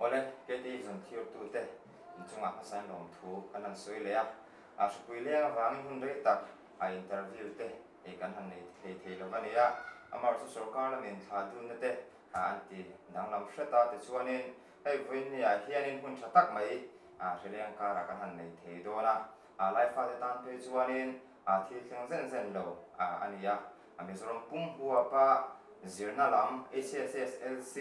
Awle, KT zawn thirtute inchungah hmasain lawmthu kan han sawi leh a, a hripui leng avangin hun rei tak a interview te ei kan han nei hlei thei lo va nia. Amaherawhchu sorkar lamin thla dunna te an ti danglam hret a, tichuanin hei vawiinniah hianin hun tha tak mai hrileng karah kan han nei thei dawn a, Laifate tan phei chuanin thil thleng zen zen lo a ni a. Mizoram pum huapa zirna lam HSSLC,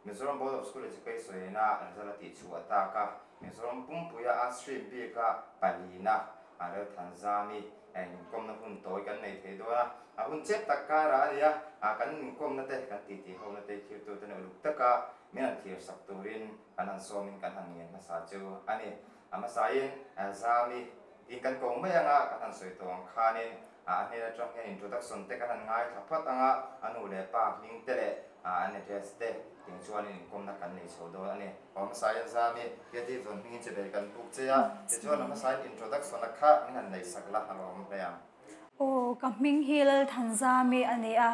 Mizoram Board of School Education-a result a tihchhuah tak a, Mizoram pumpuia a stream bika palina Relthanzami inkawmna hun tawi kan nei thei dawn a. A hun chep tak karah a ni a, kan inkawmna te, kan titi hona te thirtute nen uluk taka min han thirsak turin kan han sawmin kan han ngen hmasa chu a ni. A hmasain Zami in kan ko mai anga kan han sawi tawh ang khanin a hnen atang hian introduction te kan han ngaithla phawt anga a nu leh pa hming te leh an address te ting chuanin inkawmna kan nei chho dawn a ni. Aw hmasain Zami Creative Zone hmingin che vel kan buk che a, tichuan a hmasain introduction a kha min han nei sak la a lawm hle ang. Aw ka hming hi Lalthanzami a ni a,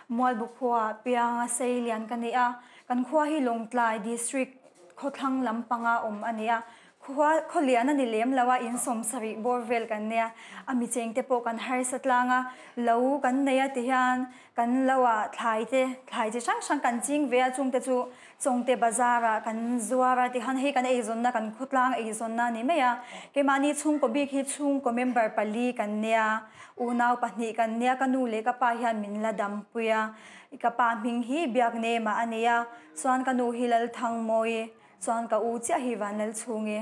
Mualbu khuaah pianga Seilian ka ni a, kan khua hi Lawngtlai District khawthlang lampanga awm a ni a, khua khawlian a ni lem lo a, in sawmsarih bawr vel kan nia, a mi chengte pawh kan harsa tlang a, lo kan nei a ti hian kan lo ah thlai te, thlai chi hrang hrang kan ching ve a, chungte chu Chawngte bazar ah kan zuar a tikhan hei kan eizawnna kan khawtlang eizawnna a ni mai a, keimahni chhungkaw bik hi chhungkaw member pali kan nia, unau pahnih kan nia, ka nu leh ka pa hian min la dampui a, ka pa hming hi Biaknema a ni a, chuan ka nu hi Lalthangmawi, chuan ka u chiah hi Vanlalchhungi.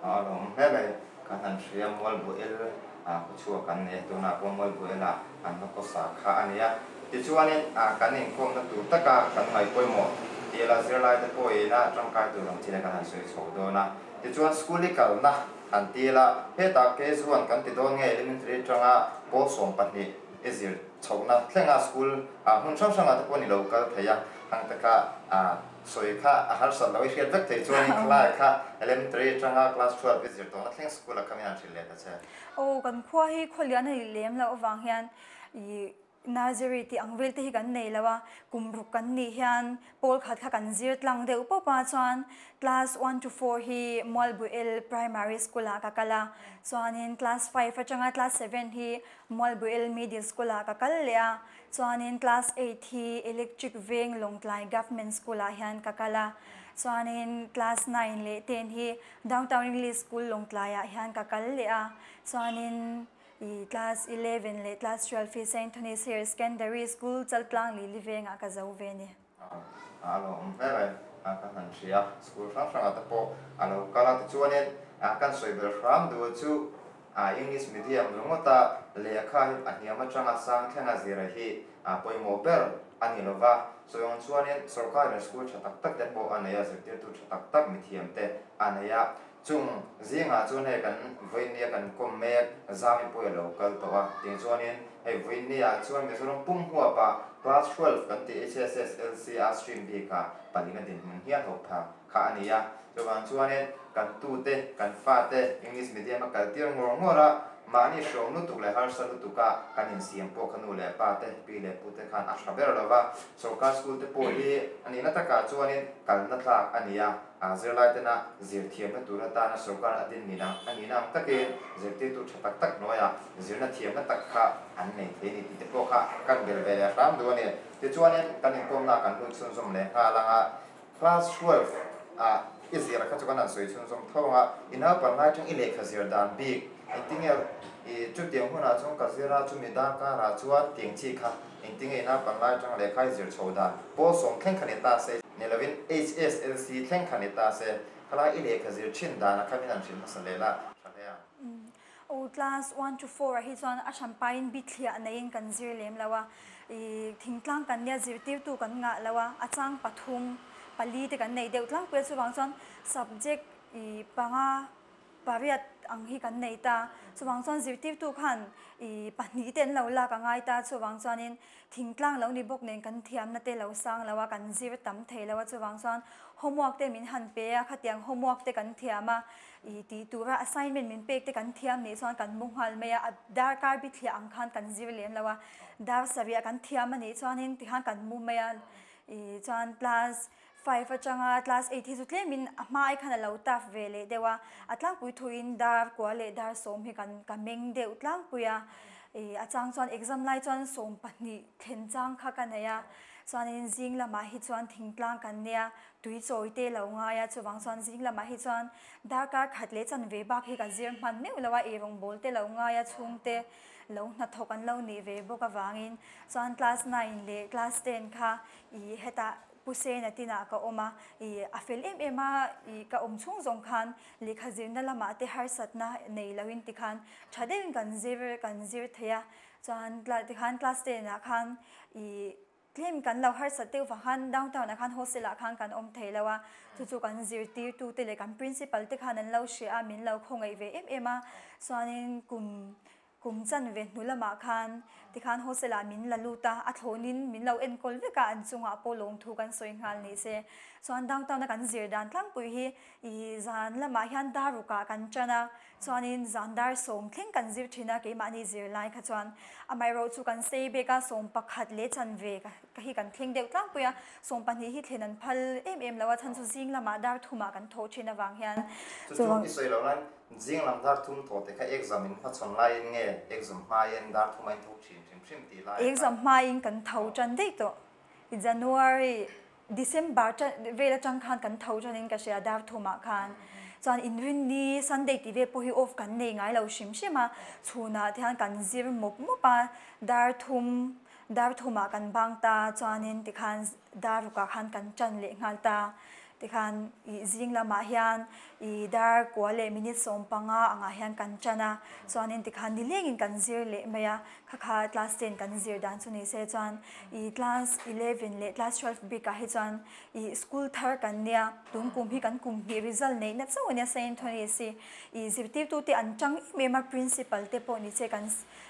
A lawm hle mai, kan han hria Mualbuel ah khawchhuak an nei a, tunah pawh Mualbuel ah an va kawsa kha a nia. Tichuanin kan inkawmna tur taka kan ngaihpawimawh tih la zirlai te pawhin a tangkai tur ang chi te kan han sawi chho dawn a. Tichuan school i kalna han ti la, hetah KZ1 kan ti dawn nge elementary atanga pawl 12 i zir chhohna thlenga school hmun hrang hrangah te pawh ni lo kal thei a, hang taka Sawi kha a harsat lo i hriat vek thei chuan in khalai kha elementary atanga class 12 i zir tawhna thleng school ah kha min han hrilh leh ta che. Aw kan khua hi khawlian a nih lem loh avang hian i nursery tih ang vel te hi kan nei lo a, kum ruk kan nih hian pawl khat kha kan zir tlang deuh pawp a, chuan class one to four hi Mualbuel primary school ah ka kal a, chuanin class five atanga class seven hi Mualbuel middle school ah ka kal leh a, Chuanin class eight hi Electric Veng Lawngtlai Government School ah hian ka kal a, chuanin class nine leh ten hi Downtown English School Lawngtlai ah hian ka kal leh a, chuanin i class 11 leh class 12 hi Saint Anthony's Higher Secondary School Chaltlang Lili Veng ah ka zo ve a ni. A lo awm hle mai a, ka han hria school hrang hrangah te pawh a lo kal a, tichuanin kan sawi ber hram duh chu English medium ringawta lehkha hi a hniam atanga sang thlenga zira hi pawimawh ber a ni lova, sawi ang chuanin sorkarin school tha tak tak te pawh a nei a, zirtirtu tha tak tak mithiam te a nei a, chung zingah chuan hei kan vawinia kan kawm mek Zami pawh i lo kal tawh a, tiang chuanin hei vawinia chuan Mizoram pum huapah class 12 kan tih HSSLC a stream bikah palina dinhmun hial ho pha kha a ni a, chuvang chuanin kan tute, kan fate English medium a kaltir ngawr ngawr a, mahni hreawm lutuk leh harsa lutuka kan insiam pawh kha nu leh pa te, pi leh pu te khan a hra ber lo va, sorkar school te pawh hi a nihna takah chuanin kalna tlak a ni a, zirlai tena zir thiamna tur atana sorkar a din nihna a nihna ang takin zirtirtu tha tak tak hnuaiah zirna thiamna tak kha an nei thei a ni tih te pawh kha kan bel ve leh hram duh a ni. Tichuanin kan inkawmna kan lut chhunzawm leh nghal ang a. Class 12 ah i zir kha chu kan han sawi chhunzawm tho ang a, i naupang lai tang i lehkha zir dan bik engtinge i chutiang hunah chuan ka zir a, chumi dan karah chuan tiang chi kha engtinge i naupang lai tang lehkha i zir chho dan pawl sawm thleng kha ni ta se, ni lovin HSLC thleng kha ni ta se, khalai i lehkha zir thin dan a kha min han hrilh hmasa leh la tha hle ang. Aw class one to four ah hi chuan a hranpain bithliah neiin kan zir lem lo a, ih thingtlang kan nia zirtirtu kan ngah lo a, a chang pathum pali te kan nei deuh tlangpui a, chuvang chuan subject ih panga pariat ang hi kan nei ta, chuvang chuan zirtirtu khan ih pahnih te an lo lak a ngai ta, chuvang chuanin thingtlang lo ni bawk nen kan thiamna te lo sang lo a, kan zir tam thei lo a, chuvang chuan homework te min han pe a, khatiang homework te kan thiam a. I tih tura assignment min pek te kan thiam nih chuan kan mu nghal mai a, a darkar bithliah ang khan kan zir lem lo a, dar sarih ah kan thiam a nih chuanin tikhan kan mu mai a, i chuan class Five atanga class eight hi chu tlemin a hma ai khan a lo tough ve leh deuh a, a tlangpui thuin dar kua leh dar sawm hi kan ka meng deuh tlangpui a, ih a chang chuan exam lai chuan 12 thlen chang kha ka nei a, chuanin zing lamah hi chuan thingtlang kan nia tui chawi te lo ngai a, chuvang chuan zing lamah hi chuan darkar khat leh chanve bak hi ka zir hman meuh lo a, ei rawngbawl te lo ngai a chhungte lo hnathawk an lo nih ve bawk avangin chuan class nine leh class ten kha ih hetah Pu Sena tinah ka awm a, ih a fel em em a, ih ka awm chhung zawng khan lehkha zirna lamah te harsatna nei loin tikhan tha deuhin kan zir kan zir thei a, chuan tikhan class ten ah khan ih tlem kan lo harsat deuh vang khan downtown ah khan hostel ah khan kan awm thei lo a, chu chu kan zirtirtu te leh kan principal te khan an lo hria a, min lo khawngaih ve em em a, chuanin kum Kum chanve hnu lamah khan tikhan hostel ah min la lut a, a thlawnin min lo enkawl vek a, an chungah pawh lawngthu kan sawi nghal ni se. Chuan downtown a kan zir dan tlangpui hi ih zan lamah hian dar rukah kan tan a, chuanin zan dar sawm thleng kan zir thin a keimahni zir lai kha chuan. Amaherawh chu kan sei bek a, 11 leh chanve ka hi kan thleng deuh tlangpui a, 12 hi thlen an phal em em lo a, chhan chu zing lamah dar thumah kan thawh thin avang hian. Chu chu i sawi loh lai Zing lam dar thum thaw te kha exam in hmachhawn laiin nge exam hmain dar thum a in tho thin hrim hrim tih lai a. Exam hmain kan tho tan daih tawh. January, December vel atang khan kan tho tanin ka hria dar thumah khan. Chuan Inrinni, Sunday tih vel pawh hi off kan nei ngai lo hrim hrim a. Chhunah te hian kan zir mawp mawp a, dar thum, dar thumah kan bang ta chuanin tikhan dar rukah khan kan tan leh nghal ta. Tikhan ih zing lamah hian ih dar kua leh minute 15 angah hian kan tan a, chuanin tikhan nilengin kan zir leh mai a, kha kha class ten kan zir dan chu ni se chuan ih class 11 leh class 12 bikah hi chuan ih school thar kan nia, tun kum hi kan kum hnih result neih na chauh a nia Saint Anthony's hi ih zirtirtute an tang em em a, principal te pawh ni se kan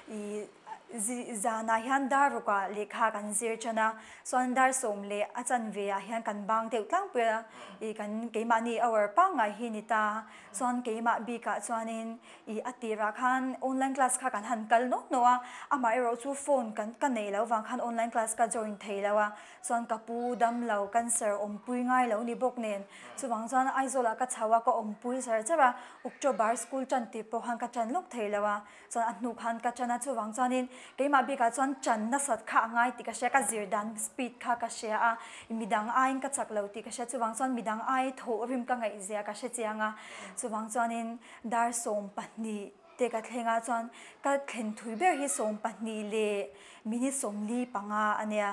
ih Zanah hian dar rukah lehkha kan zir tan a, chuan dar sawm leh a chanve ah hian kan bang deuh tlangpui a, ih kan keimahni hour pangngai hi ni ta, chuan keimah bikah chuanin ih a tirah khan online class kha kan han kal nawk nawk a, amah erawh chu phone kan ka neih loh vang khan online class ka join thei lo a, chuan ka pu dam lo cancer awmpui ngai lo ni bawk nen chuvang chuan Aizawlah ka chho a ka awmpui char char a, October school tan tih pawh khan ka tan lawk thei lo a. Chuan a hnu khan ka ṭan a, chuvang chuanin keimah bikah chuan ṭan nasat kha a ngai tih ka hria, ka zir dan speed kha ka hria a, midang aiin ka chak lo tih ka hria, chuvang chuan midang ai thawh rim ka ngaihzia ka hre chiang a, chuvang chuanin dar 12 te ka thleng a, chuan ka thlen thui ber hi 12 leh minute 45 a nia,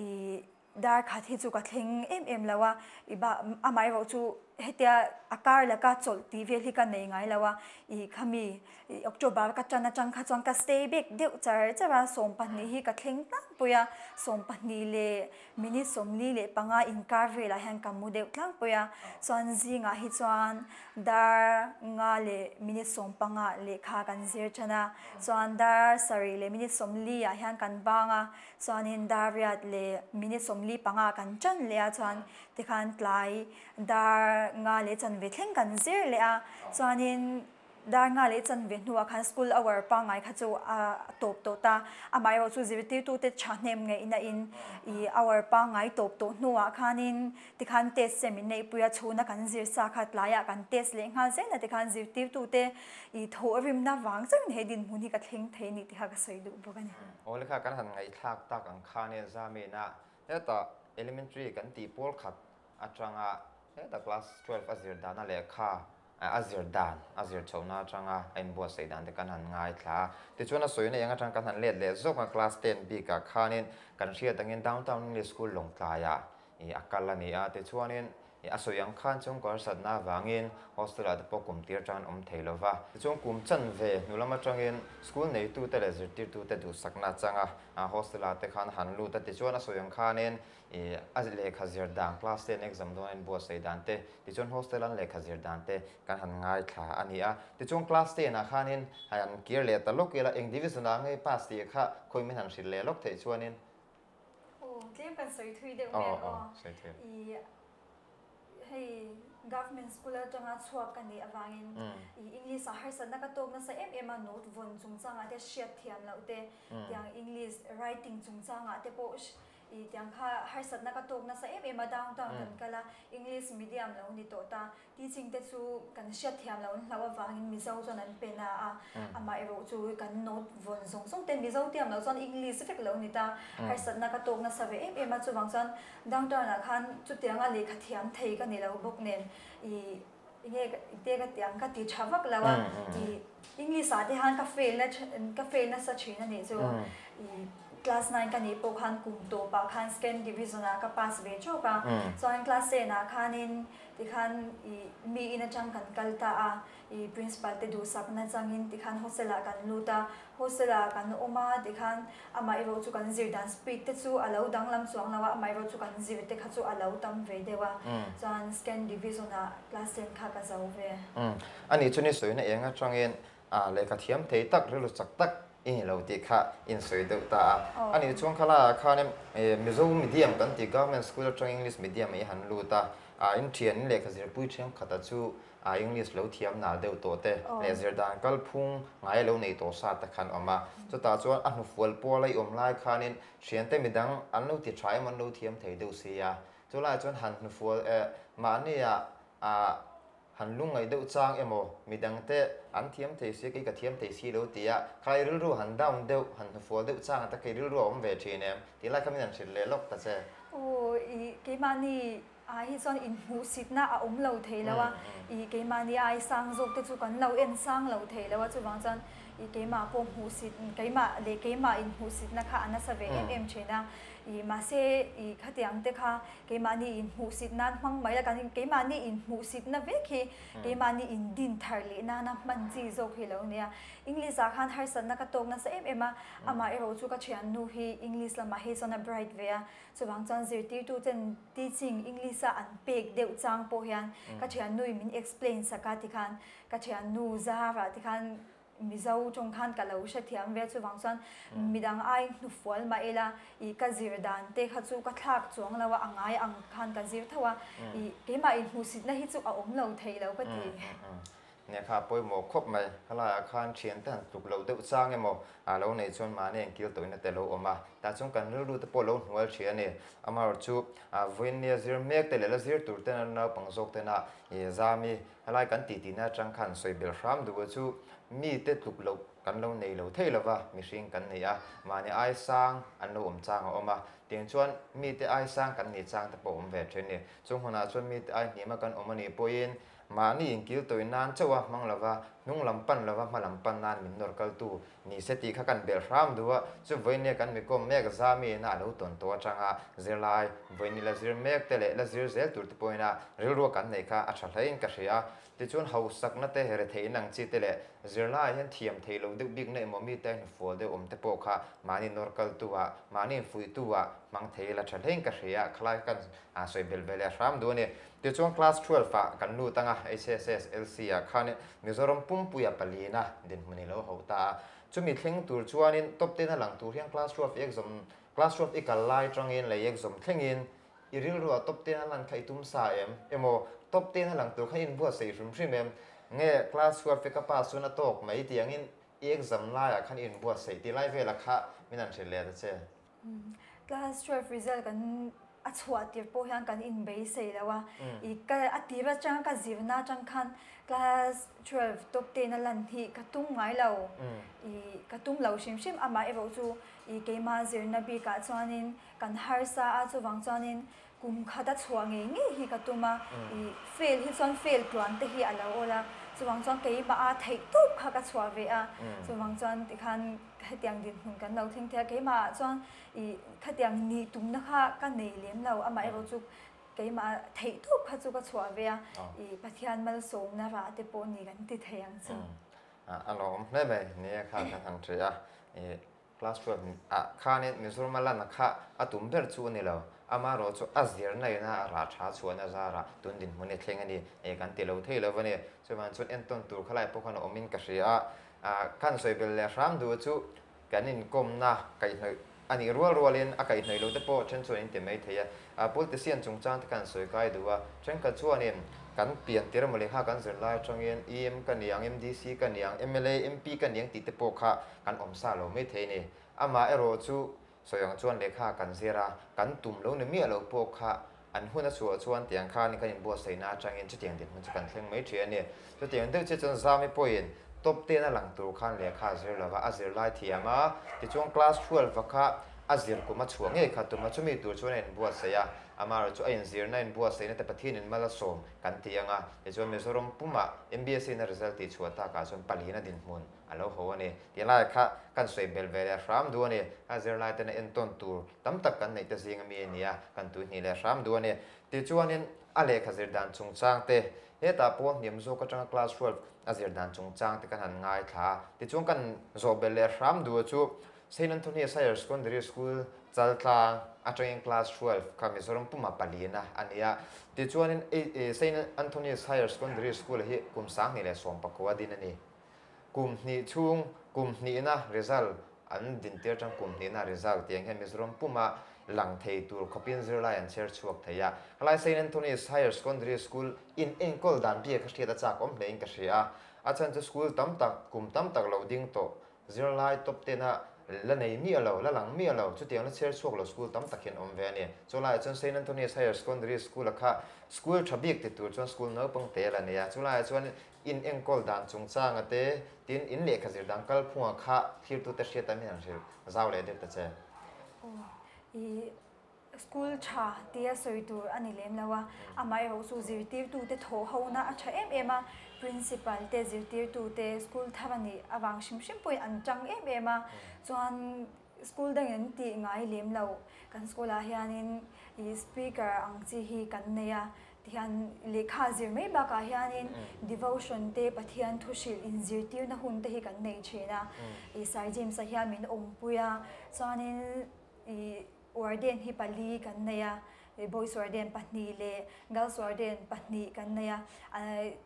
ih dar khat hi chu ka thleng em em lo a, i ba amaherawh chu hetia a kar laka chawlh tih vel hi ka nei ngai lo a, i khami October ka tan atang kha chuan ka stay back deuh char char a, 12 hi ka thleng tlangpui a, 12 leh minute 45 inkar velah hian ka mu deuh tlangpui a, chuan zingah hi chuan dar nga leh minute 15 lehkha kan zir tan a, chuan dar 7 leh minute 40 ah hian kan bang a, Chuanin dar riat leh minute 45 kan ṭan leh a, chuan tikhan tlai dar nga leh chanve thleng kan zir leh a, chuanin dar nga leh chanve hnuah khan school hour pangngai kha chu a tawp tawh ta, amaherawh chu zirtirtute thahnem ngaihna in ih hour pangngai tawp tawh hnuah khanin tikhan test che min neihpui a, chhuna kan zir sa kha tlaiah kan test leh nghal zel a tikhan zirtirtute ih thawh rimna vang chauhin he dinhmun hi ka thleng thei a ni tih kha ka sawi duh bawk a ni. Awle kha kan han ngaihthlak tak ang khan e Zamina hetah elementary kan tih pawl khat atanga hetah class 12 a zir dana lehkha a zir dan a zir chhohna atanga a inbuatsaih dan te kan han ngaithla a. Tichuan a sawina eng atang kan han let leh zawk a class 10 bikah khanin kan hriat angin Downtown English School Lawngtlaiah ih a kal a ni a. Tichuanin ih a sawi ang khan chung karsatna avangin hostel ah te pawh kum tir atangin awm thei lo va. Tichuan kum chanve hnu lam atangin school neitute leh zirtirtute duhsakna changa hostel ah te khan han lut a. Tichuan a sawi ang khanin ih a lehkha zir dan class ten exam dawn a inbuatsaih dan te, tichuan hostel an lehkha zir dan te kan han ngaithla a ni a. Tichuan class ten ah khanin han kir leh ta lawk ila eng division ah nge pass tih kha khawi min han hrilh leh lawk theih chuanin. Aw, tlem kan sawi thui deuh mai ang aw. I hei government school atanga chhuak ka nih avangin i English ah harsatna ka tawk nasa em em a, note vawn chungchangah te hriat thiam loh te, tiang English writing chungchangah te pawh I tiang kha harsatna ka tawk nasa em em a, downtown kan kal a, English medium lo ni tawh ta, teaching te chu kan hriatthiam lo an hlauh avangin Mizo chuan an pe na a, amah erawh chu kan note vawn zawng zawng te Mizo tiam loh chuan English vek lo ni ta, harsatna ka tawk nasa ve em em a, chuvang chuan downtown ah khan chutianga lehkha thiam thei ka ni lo bawk nen i enge te ka tiang ka ti tha vak lo a, i English ah te khan ka fail na ka fail nasa thin a nih chu, i class nine ka nih pawh khan kum tawp ah khan second division ah ka pass ve tawk a, chuan class ten ah khanin tikhan i mi in atang kan kal ta a, i principal te duhsakna changin tikhan hostel ah kan lut a, hostel ah kan awm a tikhan amah erawh chu kan zir dan speed te chu a lo danglam chuang lo a, amah erawh chu kan zir te kha chu a lo tam ve deuh a, chuan second division ah class ten kha ka zo ve. Ani chu ni sawina eng atangin lehkha thiam thei tak rilru chak tak i ni lo tih kha insawi deuh ta a. Ani chuan kha laiah khanin Mizo medium kan tih government school atang English medium ah i han lut a, in thian in lehkha zirpui thenkhat-a chu English lo thiam nal deuh tawh te leh zir dan kalphung ngai lo nei tawh sa te khan awm a. Chutah chuan a hnufual pawl a i awm lai khanin thiante midang an lo ti tha em an lo thiam thei deuh si a. Chu laiah chuan han hnufual mahnia Han lungngaih deuh chang emaw, midangte an thiam thei si, kei ka thiam thei si lo tia khalai rilru han down deuh, han hnufual deuh chang ata kei rilru a awm ve thin em? Tih lai kha min han hrilh leh lawk ta che. Aw, i keimahni ai hi chuan inhmuhsitna a awm lo thei lo a, i keimahni ai sang zawk te chu kan lo en sang lo thei lo a, chuvang chuan i keimah pawh hmuhsit, keimah leh keimah inhmuhsitna kha a nasa ve em em thin a, i mahse i khatiang te kha Keimahni inhmuhsit nan hmang mai la, kan keimahni inhmuhsitna vek hi keimahni indin thar leh nana hman chi zawk hi lo nia. English ah khan harsatna ka tawk nasa em em a, amah erawh chu ka thiannu hi English lamah hi chuan a bright ve a, chuvang chuan zirtirtu ten teaching English a an pek deuh chang pawh hian ka thiannuin min explain sak a tikhan ka thiannu Zara tikhan Mizo tawng khan ka lo hrethiam ve chuvang chuan midang ai hnufual mah ila ih ka zir dan te kha chu ka thlak chuang lo a, a ngai ang khan ka zir tho a, ih keimah inhmuhsitna hi chu a awm lo thei lo ka ti. Nia kha a pawimawh khawp mai, helaiah khan thiante han tluk loh deuh chang emaw a lo neih chuan mahni an kil tawhina te lo awm a, tah chuan kan rilru te pawh lo hnual thin a ni. Amaherawhchu vawinia zir mek te leh la zir tur tena naupang zawk tena ih zami Helai kan tihtina atang khan sawi belh hram duh a chu mite tluk loh kan lo nei lo thei lova mihring kan nei a, mahni ai sang an lo awm chang a awm a, tiang chuan mite ai sang kan nih chang te pawh awm ve thin ni. Chung hunah chuan mite ai hniam a kan awm a nih pawhin mahni inkil tawih nan chauh a hmang lova hnung lam pan lova hma lam pan nan min nawr kaltu Ni se tih kha kan belh hram duh a, chu vawinia kan mikawm mek zamiina a lo tawn tawh atanga zirlai, vawiini la zir mek te leh la zir zel tur te pawhina rilrua kan neih kha a tha hlein ka hria a. Tichuan hausakna te, retheihna ang chi te leh zirlaiah hian thiam theih loh deuh bikna emaw mite a hnufual deuh awm te pawh kha mahni nawr kaltu ah, mahni infuihtu ah hmang thei ila tha hlein ka hria a, khalai kha kan sawi belh ve leh hram duh a ni. Tichuan class 12 ah kan lut anga HSS LC ah khan Mizoram pumpuia palina dinhmun i lo ho ta a. Chumi thleng tur chuanin top ten a lang tur hian class 12 i exam class 12 i kal lai tangin lei exam thlengin i rilruah top ten a lan kha i tum sa em? Emaw top ten a lang tur kha i inbuatsaih hrim hrim em? Nge class 12 i ka pass chuan a tawk mai tiangin i exam laiah khan i inbuatsaih tih lai velah kha min han hrilh leh ta che. Class 12 result kan a chhuah tir pawh hian kan inbeisei lo a, i ka a tir atanga ka zirna atang khan class 12 top 10 a lan hi ka tum ngai lo, i ka tum lo hrim hrim amah erawh chu i keimah zirna bikah chuanin kan harsa a chuvang chuanin Kum khat a chhuah ngei ngei hi ka tum a, i fail hi chuan fail tluan te hi a lo awl a, chuvang chuan keimah a theih tawp kha ka chhuah ve a, chuvang chuan tikhan hetiang dinhmun kan lo thleng thei a, keimah ah chuan i khatiang nih tumna kha ka nei lem lo, amaherawh chu keimah theih tawp kha chu ka chhuah ve a, i Pathian malsawmna rah te pawh ni kan ti thei ang chu. A lawm hle mai, nia kha kan han ṭih a, i Class 12 ah khanin Mizoram a lan kha a tum ber chu a ni lo. Amaherawh chu a zirna ina a rah tha chhuahna zarah tun dinhmun i thleng a ni e kan ti lo thei lo a ni. Chuvang chuan entawn tur khalai pawh khan a awmin ka hria a. Ah khan sawi belh leh hram duh chu kan inkawmna kaihhnawih a nih rual rualin a kaihhnawih lo te pawh then chuan in ti mai thei a. Ah politician chungchang te khan sawi kai duh a. Thenkhat chuanin kan pian tir emaw lehkha kan zir lai atangin EM ka niang, MDC ka niang, mla, MP ka niang tih te pawh kha kan awm sa lo mai thei a ni. Amah erawh chu Sawi ang chuan lehkha kan zir a, kan tum lo ni miah lo pawh kha an hun a chhuah chuan tiang khanin kan inbuatsaihna atangin chutiang dinhmun chu kan thleng mai thin a ni. Chutiang deuh chiah chuan Zami pawhin top ten a lang tur khan lehkha a zir lo va, a zir lai thiam a, tichuan class 12 a kha a zir kum a chhuah ngei kha tum a, chumi tur chuan a inbuatsaih a, amaherawhchu chu a inzirna inbuatsaihna te Pathianin mal a sawm kan ti ang a, tichuan Mizoram pumah MBSE-na result tih chhuah takah chuan palina dinhmun a lo ho a ni. Tih lai kha kan sawi belh ve leh hram duh a ni. A zirlai tena entawn tur tam tak kan neih te zing ami a ni a, kan tuihnih leh hram duh a ni. Tichuanin a lehkha zir dan chungchang te, hetah pawh hniam zawk atanga class 12 a zir dan chungchang te kan han ngaithla a. Tichuan kan zawh belh leh hram duh a chu Saint Anthony's Higher Secondary School Chaltlang atangin class 12 kha Mizoram puma palina a ni a. Tichuanin Saint Anthony's Higher Secondary School hi kum 2019 din a ni. Kum hnih chhung, kum hnihna result an dintir atang kum hnihna result tiang hian Mizoram puma lang thei tur khawpin zirlai an chher chhuak thei a. Helai Saint Anthony's Higher Secondary School in enkawl dan bia ka hriat a chak awm hlein ka hria a. A chhan chu school tam tak, kum tam tak lo ding tawh zirlai top tena la nei miah lo, la lang miah lo, chutiang la chher chhuak lo school tam tak hian awm ve a ni. Chulaiah chuan Saint Anthony's Higher Secondary School-a kha school tha bik ti tur chuan school naupang te la nei a. Chulaiah chuan In enkawl dan chungchanga te, tin in lehkha zir dan kalphunga kha thirtute hriat a min han hrilh zau leh deuh ta che. Aw, i school tha tia sawi tur a ni lem lo a, amaherawh chu zirtirtute thawh hona a tha em em a, principal te zirtirtute school thar a nih avang hrim hrim pawhin an tang em em a, chuan school dangin an tih ngai lem lo, kan school ah hianin i speaker ang chi hi kan nei a, Tihian lehkha zir mai bakah hianin devotion te Pathian thu hrilh inzirtirna hun te hi kan nei thin a. I Sir James-a hian min awmpui a, chuanin i warden hi pali kan nei a, boys warden pahnih leh girls warden pahnih kan nei a.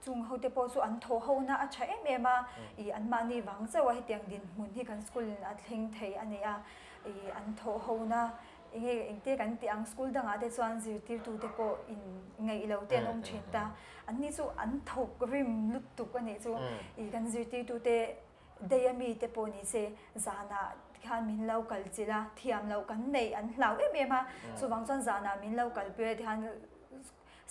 Chung ho te pawh chu an thawh hona a tha em em a, i anmahni vang chauh a hetiang dinhmun hi kan school in a thleng thei a ni a. I an thawh hona Enge engte kan tih ang school dangah te chuan zirtirtute pawh in ngaih lo te an awm thin ta. An ni chu an thawk rim lutuk a nih chu. I kan zirtirtute day a mi te pawh ni se zanah khan min lo kal chilh a, thiam loh kan neih an hlau em em a. Chuvang chuan zanah min lo kalpui a tikhan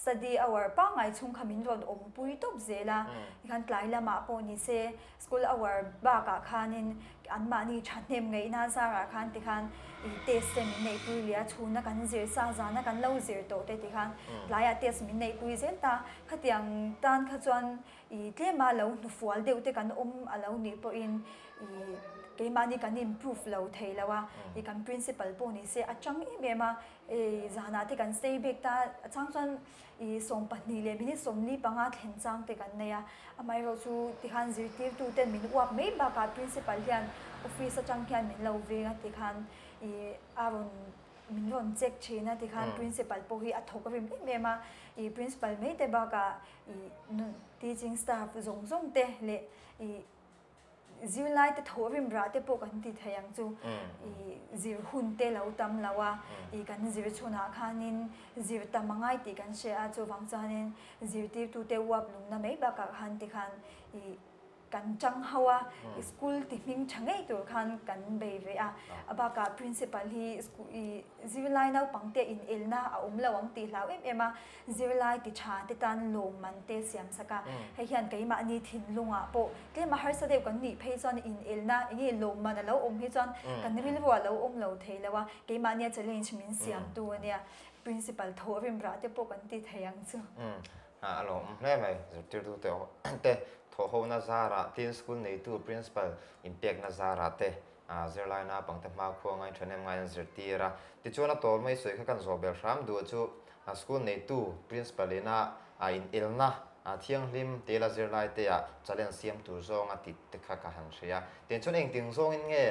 Study hour pangngai chhung kha min rawn awmpui tawp zel a, tikhan tlai lamah pawh ni se school hour bakah khanin anmahni thahnem ngaihna zarah khan tikhan ih test te min neihpui leh a, chhuna kan zir sa zana kan lo zir tawh te tikhan tlaiah test min neihpui zel ta. Khatiang tan kha chuan ih tlema lo hnufual deuh te kan awm a lo nih pawhin ih keimahni kan improve lo thei lo a, ih kan principal pawh ni se a chang em em a, Ei zanah te kan stay back ta a chang chuan i 12 leh minute 45 thlen chang te kan nei a, amaherawh chu tikhan zirtirtu ten min uap mai bakah principal hian office atang hian min lo veng a tikhan i a rawn min rawn check thin a tikhan principal pawh hi a thawk rim em em a, i principal mai te bakah i teaching staff zawng zawng te leh i Zirlai te thawh rim rah te pawh kan ti thei ang chu. I zir hun te lo tam lo a, i kan zir chhunah khanin zir tam a ngai tih kan hria a, chuvang chuanin zirtirtute uap lungna mai bakah khan tikhan i kan chang ho a, i school ti hming tha ngei tur khan kan bei ve a. A bakah principal hi i zirlai naupang te inelna a awm lo ang tih hlau em em a, Zirlai ti tha te tan lawmman te siam sak a, hei hian keimahni thinlungah pawh tlem a harsa deuh kan nih phei chuan inelna enge lawmman a lo awm hi chuan kan rilru a lo awm lo thei lo a, keimahnia challenge min siamtu a nia, principal thawh rim rah te pawh kan ti thei ang chu. A lawmawm hle mai, zirtirtute te thawhhona zarah tin school neitu principal inpekna zarah te zirlai naupangte hmakhua ngain ṭhahnem ngaiin an zirtir a. Tichuan a tawl mai sawi kha kan zawh bel hram duh chu school neitu principal ina a inelna thianghlim tela zirlai te ah challenge siam tur zawnga tih te kha ka han hria. Tiang chuan engting zawngin nge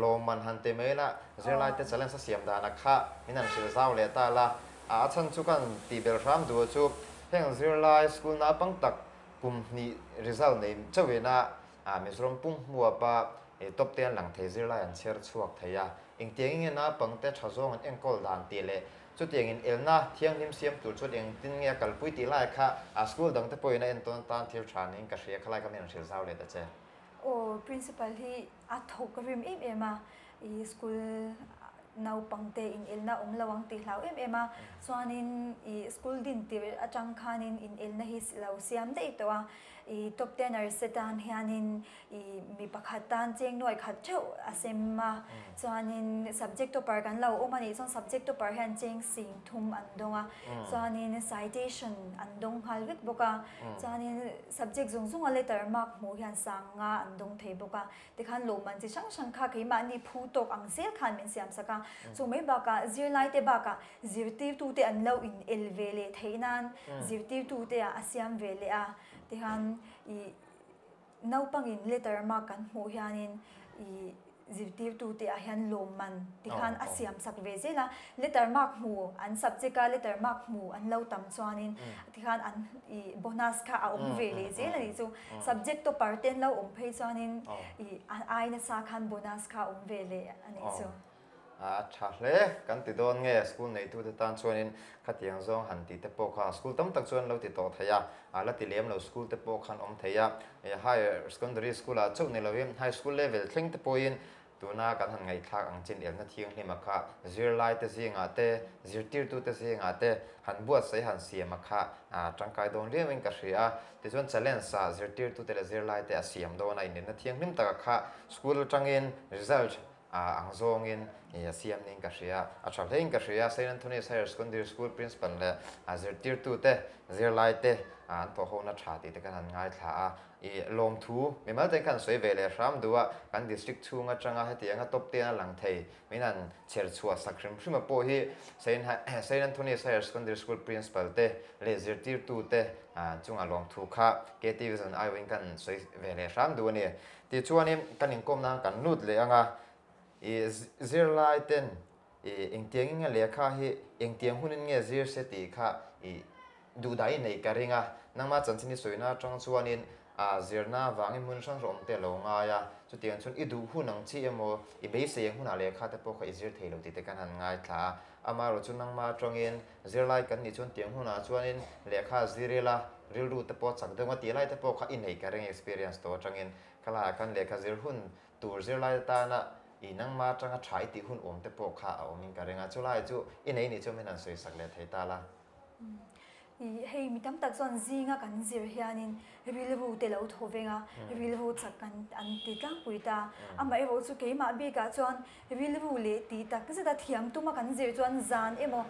lawmman han ti mai la zirlai te challenge a siam dana kha min han hrilh zau leh ta la. A chhan chu kan tih bel hram duh chu heng zirlai school naupang tak kum hnih result nei chauhina Mizoram pum hmuapa top te an lang thei zirlai an chher chhuak thei a, engtiang nge naupangte tha zawng an enkawl dan tih leh chutiangin elna thianghlim siam tur chuan engtin nge a kalpui tih lai kha a school dangte pawhin a entawn tan thil tha niin ka hria khalai kha min rawn hrilh zau leh ta che. Aw, principal hi a thawk rim em em a, i school. Naupangte in elna awm lo ang tih hlau em em a, chuanin i school din tir atang khanin in elna hi lo siam daih tawh a, i top tenner se tan hianin i mi pakhat tan cheng nuai khat theuh a sem a, chuanin subject topper kan lo awm a nih chuan subject topper hian cheng sing thum an dawng a, chuanin citation an dawng nghal vek bawk a, chuanin subject zawng zawnga letter mark hmuh hian sang nga an dawng thei bawk a. Tikhan lawmman chi hrang hrang kha keimahni phu tawk ang zel khan min siam sak a. Chu mai bakah zirlaite bakah zirtirtute an lo in el ve leh theih nan zirtirtute ah a siam ve leh a. Tikhan ih naupangin letter mark kan hmuh hianin ih zirtirtute ah hian lawmman tikhan a siam sak ve zel a. Letter mark hmu an subject a letter mark hmu an lo tam chuanin tikhan an ih bonus kha a awm ve leh zel a nih chu. Subject topper te an lo awm phei chuanin ih an ai nasa khan bonus kha a awm ve leh a nih chu. A tha hle kan ti dawn nge school neitute tan chuanin khatiang zawng han tih te pawh kha school tam tak chuan lo ti tawh thei a, a la ti lem lo school te pawh khan awm thei a, higher secondary school ah chauh ni lovin high school level thleng te pawhin Tuna kan han ngaihthlak ang chin elna thianghlima kha zirlaite zingah te, zirtirtute zingah te han buatsaih han siam a kha tangkai dawn riauin ka hria a. Tichuan challenge ah zirtirtute leh zirlaite a siam dawn a, inelna thianghlim taka kha school atangin result ang zawngin a siam niin ka hria. A tha hlein ka hria. Saint Anthony's Higher Secondary School Principal leh zirtirtute, zirlaite an thawhhona tha tih te kan han ngaithla a. I lawmthu, mimal ten khan sawi ve leh hram duh a, kan district chhung atanga hetianga top ten a lang thei, min han chher chhuah sak hrim hrim a pawh hi Saint Saint Anthony's Higher Secondary School Principal te leh zirtirtu te chunga lawmthu kha KTV zan aiawhin kan sawi ve leh hram duh a ni. Tichuanin kan inkawm nan kan lut leh anga i zirlai ten i engtiangin nge lehkha hi engtiang hunin nge zir se tih kha i Duhdah i neih ka ring a, nangmah chanchin i sawina atang chuanin a zirna vangin hmun hrang hrang awm te a lo ngai a, chutiang chuan i duh hun ang chi emaw, i beisei ang hunah lehkha te pawh kha i zir thei lo tih te kan han ngaithla a. Amaherawh chu nangmah atangin zirlai kan nih chuan tiang hunah chuanin lehkha zir ila, rilru te pawh chak deuh a tih lai te pawh kha i neih ka ring experience tawh atangin khalaiah khan lehkha zir hun tur zirlai atana i nangmah atanga tha i tih hun awm te pawh kha a awmin ka ring a, chulai chu i nei nih chuan min han sawisak leh thei ta la. Hei mi tam tak chuan zinga kan zir hianin rilru te lo thaw veng a, rilru chak kan an ti tlangpui ta. Amaherawh chu keimah bikah chuan rilru leh tih tak zeta thiam tuma kan zir chuan zan emaw,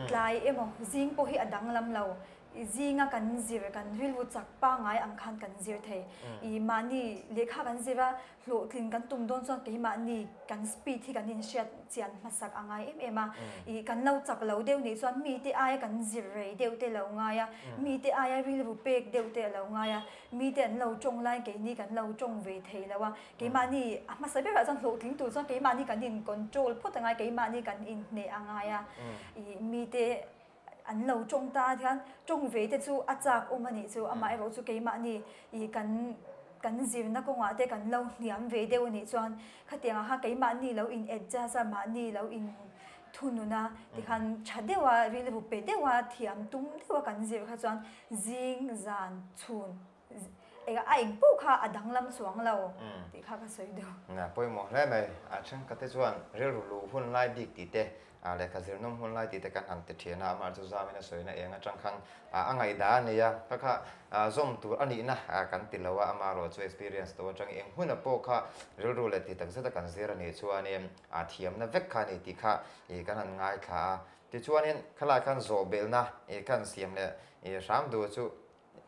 tlai emaw, zing pawh hi a danglam lo. Zinga kan zir kan rilru chak pangngai ang khan kan zir thei. I mahni lehkha kan zir a, Hlawhtlin kan tum dawn chuan keimahni kan speed hi kan inhriat chian hmasak a ngai em em a. Ih kan lo chak lo deuh nih chuan mite aia kan zir rei deuh te lo ngai a, mite aia rilru pek deuh te a lo ngai a, mite an lo tawng laiin keini kan lo tawng ve thei lo a. Keimahni a hmasa berah chuan hlawhtling tur chuan keimahni kan in control phawt a ngai, keimahni kan inhneh a ngai a. Ih mite an lo tawng ta hian tawng ve te chu a chak awm a nih chu, amaherawh chu keimahni ih kan kan zirna kawngah te kan lo hniam ve deuh a nih chuan khatiang ah khan keimahni lo in adjust a, mahni lo in thunun a tikhan tha deuh a rilru pe deuh a thiam tum deuh a kan zir kha chuan zing zan chhun eng a eng pawh kha a danglam chuang lo tih kha ka sawi deuh. Pawimawh hle mai, a thenkhat te chuan rilru luh hun lai bik tih te Lehkha zirnawm hun lai tih te kan han ti thin a, amah chu zamin a sawina eng atang khan a ngaihdah a nei a, kha kha zawm tur a nihna kan ti lo a, amaherawh chu experience tawh atang eng huna pawh kha rilru leh ti tak zeta kan zir a nih chuanin a thiamna vek kha a ni tih kha kan han ngaithla a. Tichuanin khalai khan zawh belhna kan siam leh hram duh chu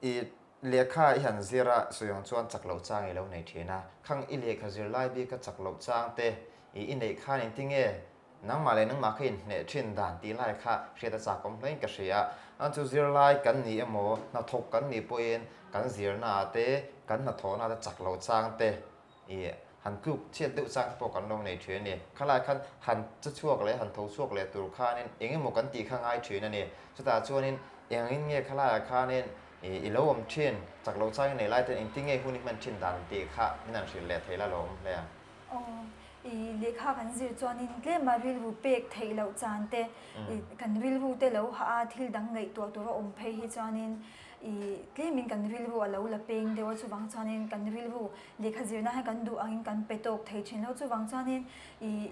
I lehkha i han zir a, sawiang chuan chak loh chang i lo nei thin a. Khang i lehkha zir lai bik a chak loh chang te i neih khan engtinge nangmah leh nangmah kha inhneh thin dan tih lai kha hriat a chak awm hlein ka hria a. An chu zirlai kan ni emaw, hnathawk kan nih pawhin kan zirna ah te, kan hnathawhna ah te chak loh chang te i han tluk chhiat deuh chang te pawh kan lo nei thin a ni. Khalai khan han che chhuak leh han tho chhuak leh tur khanin eng emaw kan tih kha ngai thin a ni. Chutah chuanin engin nge khalaiah khanin i lo awm thin, chak lo changin nei lai ten engtin nge hun i hman thin dan tih kha min han hrilh leh thei la lo awm hle a. Aw, i lehkha kan zir chuanin tlema rilru pek theih loh chan te, kan rilru te lo hah a, thil dang ngaihtuah tur a awm phei hi chuanin I tlemin kan rilru a lo la peng deuh a, chuvang chuanin kan rilru lehkha zirna hian kan duh angin kan pe tawk thei thin lo. Chuvang chuanin i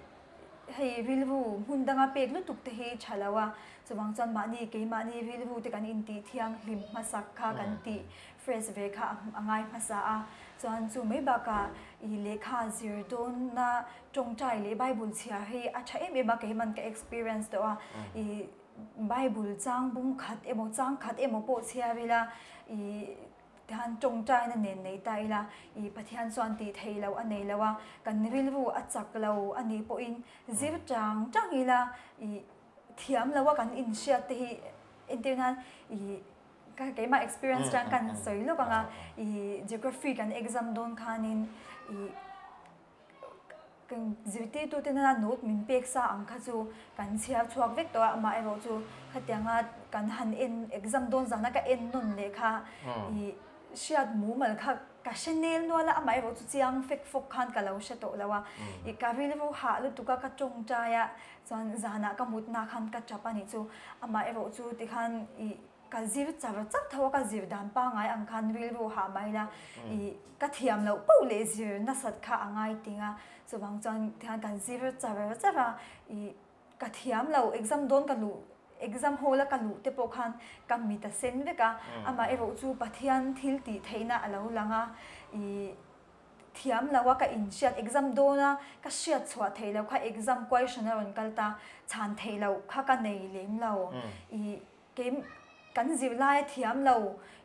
Hei rilru hmun danga pek lutuk te hi tha lo a, chuvang chuan mahni keimahni rilru te kan intih thianghlim hmasak kha kan tih fresh ve kha a ngai hmasa a, chuan chu mai bakah i lehkha zir dawnna tawngtai leh Bible chhiar hi a tha em em a, keiman ka experience tawh a, i Bible chang bung khat emaw chang khat emaw pawh chhiar ila i Tihan tawngtaina nen nei ta ila, i Pathian chuan tih theih loh a nei lo a, kan rilru a chak lo a nih pawhin zir chang chang ila, i thiam lo a kan inhriat te hi entir nan i ka keimah experience tan kan sawi lawk ang a, i geography kan exam dawn khanin i Kan zirtirtute nana note min pek sa ang kha chu kan chhiar chhuak vek tawh a, amaherawh chu khatianga kan han en exam dawn zana ka en nawn leh kha i hriat mumal kha ka hre nel nual a, amaherawh chu chiang fek fawk khan ka lo hre tawh lo a, i ka rilru hah lutuk a ka tawngtai a chuan zanah ka mutna khan ka tap a nih chu, amaherawh chu tikhan i Ka zir char char tho a, ka zir dan pangai ang khan rilru hah mai la, i ka thiam loh poh leh zir nasat kha a ngai ting a, chuvang chuan tihian kan zir char char a, i ka thiam lo exam dawn ka luh exam hall a ka luh te pawh khan ka mit a sen vek a, amah erawh chu Pathian thil tih theihna a lo lang a, i thiam lo a ka inhriat exam dawn a ka hriat chhuah theih loh kha exam question a rawn kal ta chhan theih loh kha ka nei lem lo, i Kei kan zirlai a thiam lo